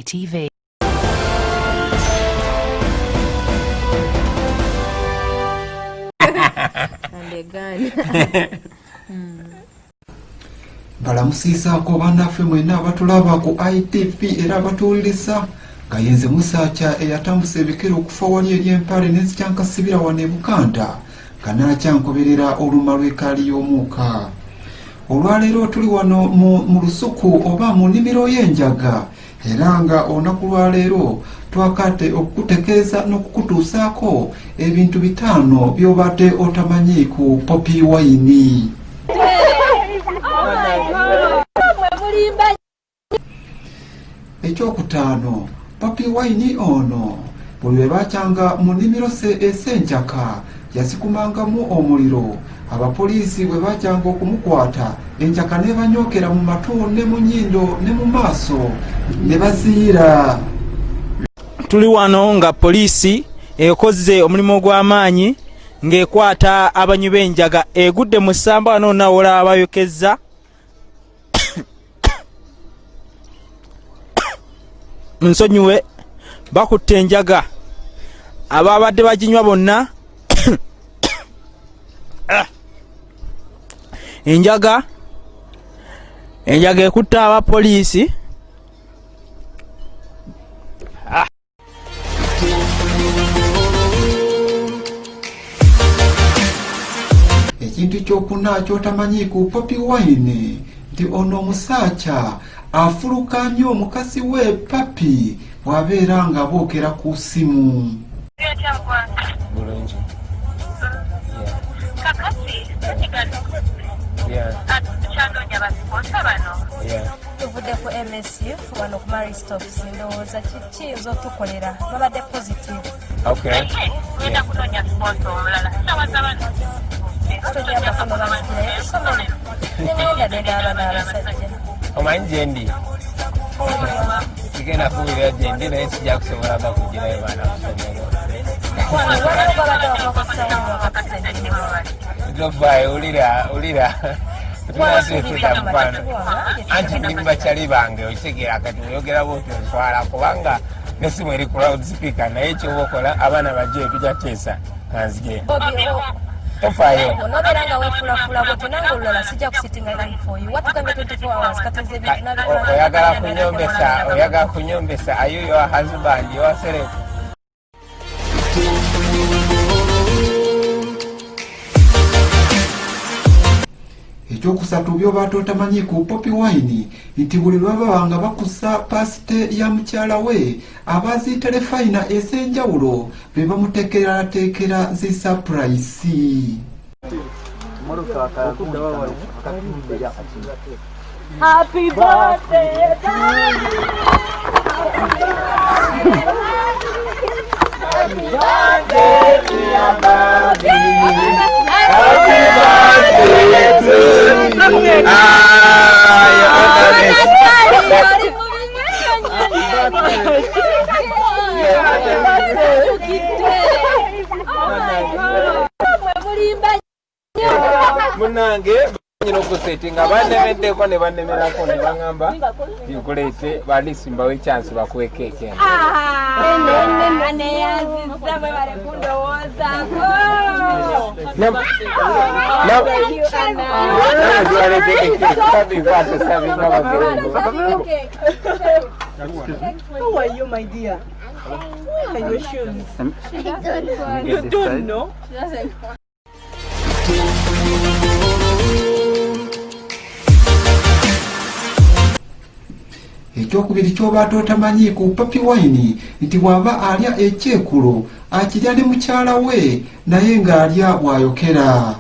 ITV. Balamusiisaako bannaffe mwenna abatulaba ku ITV era abatuwuliriza nga yenze Musaakya eyatambusa ebikere okufa wali eri empale nezikyankasibira wano e Buganda nga naakyankoberera oluma lw'ekaali y'omuuka. Olwaleero tuli wano mu lusuku oba mu nnimiro y'enjaga era nga olunaku lwaleero twakate okukutekeeza n'okukutuusaako ebintu bitaano by'obadde otamanyi ku Popi Wayini. Ekyokutaano, Popi Wayini ono buli lwe baakyanga mu nnimiro se es'enjaka yazikumangamu omuliro. Abapoliisi bwe bajjanga okumukwata enjaka n'ebanyookera mu matu ne mu nnyindo ne mu maaso ne baziyira. Tuli wano nga poliisi ekoze omulimu ogw'amaanyi ng'ekwata abanywi b'enjaga egudde mu ssamba wano nawola abayokezza nsonyiwe bakutte enjaga ababadde baginywa bonna enjaga enjaga ekutte abapoliisi. Ekintu kyokuna kyotamanyi ku Popi Wine nti ono omusaacha afuluka nnyo omukazi we Papi bw'abeera nga bookera ku ssimu. Bulungi. Tuvudde ku MSU wano ku Marie Stopes, ndowooza kiyinza otukolera babadde positive. Okay. Tonyambako nobanzigirayo kusomero nengenda nendaaba n'abasajja. Omanyi gyendi sigenda kuwulira gyendi naye sijja kusobola bakugirayo baana kusomero. Waliwo babadde bakubakusawo. Tofaayo, wulira wulira tunatuusa mukwano anti ndi mubakyali bange okitegeera kati oyogera bwotyo nswala kubanga nesimu eri ku loud speaker naye kyoba okola abaana bajje tujja teesa kanzije tofaayo. Onobeera nga wefuulafula bwotyo nange olulala sijja kusitinga in for you. Watugambye 24 hours kati nze ebintu nabikola. Oyagala kunyombesa, oyagala kunyombesa. Are you your husband, your self? Ekyokusatu by'obadde otamanyi ku Popi Wine nti buli lwe baba nga bakusa paasite ya mukyala we aba zi terefayina ez'enjawulo be bamuteekerateekera zi sapurayisi. Happy birthday to you. Happy birthday, dear Bobby. Happy birthday to you. Ah, you're Munange nyina okusetinga banemeddeko ne banemerako ne baŋamba nkuleete balisimbawo ekyansi bakuwe keeki eno. How are you, my dear? Where are your shoes? You don't know? Ekyokubiri ky'obadde otamanyi ku Popi Wine nti bw'aba alya ekyekulo akirya ne mukyala we naye ng'alya bw'ayokera.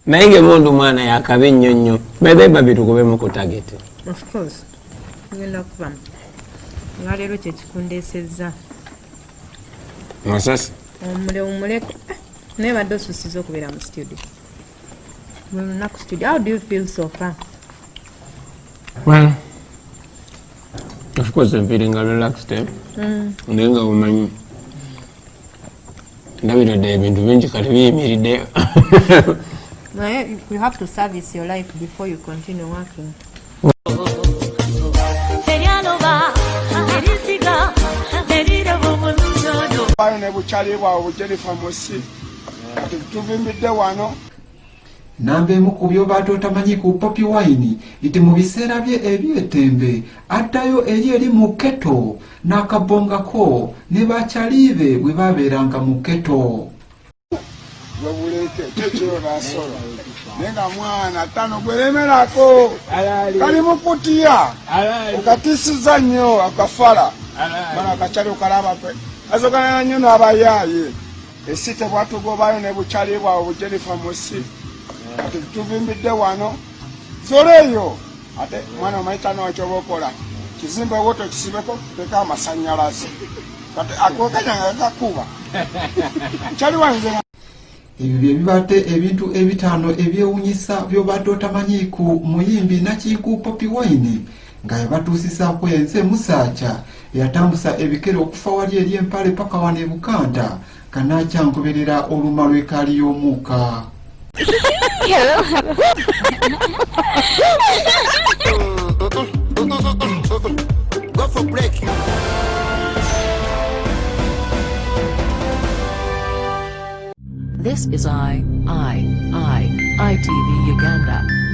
Naye ngemundu mwana yakabi nnyo nnyo bebe babi tukubemu ku target. Of course. Ngenda kuba. Olwaleero kye kikundeesezza. Masasi. Omule omule naye badde osusiza okubeera mu studio. Buli lunaku studio. How do you feel so far? Well, of course I'm feeling relaxed. Eh? Naye nga omanyi ndabiridde ebintu bingi kati biyimiridde. Naye you have to service your life before you continue working. bwatugobayo ne bukyali bwabwe bujenifa musi kati tuvimbidde wano. Namba emu ku by'obadde otamanyi ku Bobi Wine nti mu biseera bye eby'eddembe addayo eri eri mu ghetto n'akabongako ne bakyali be bwe baabeeranga mu ghetto. Gwebuleke kyekiro nasolo naye nga mwana tano gweremerako kali mukutiya okatisiza nnyo akafala mwana akakyali okalaba azoganana nnyo n'abayaaye esite bwatugobayo ne bukyali bwabwe bujenifa musi kati tuvimbidde wano zola eyo ate mwana omanyi tano wakyoba okola kizimbe wo tokisibeko teka amasanyalaze kati akwekanya nga gakuba kyali wanze. Ebyo bye bibadde ebintu ebitaano ebyewunyisa by'obadde otamanyi ku muyimbi Nakinku Bobi Wine nga yabatuusisaako enze Musaakya eyatambusa ebikere okufa wali eri empale paka wano e Buganda kanakyangoberera oluma lw'ekaali y'omuuka. Go for break. This is I, I, I, ITV Uganda.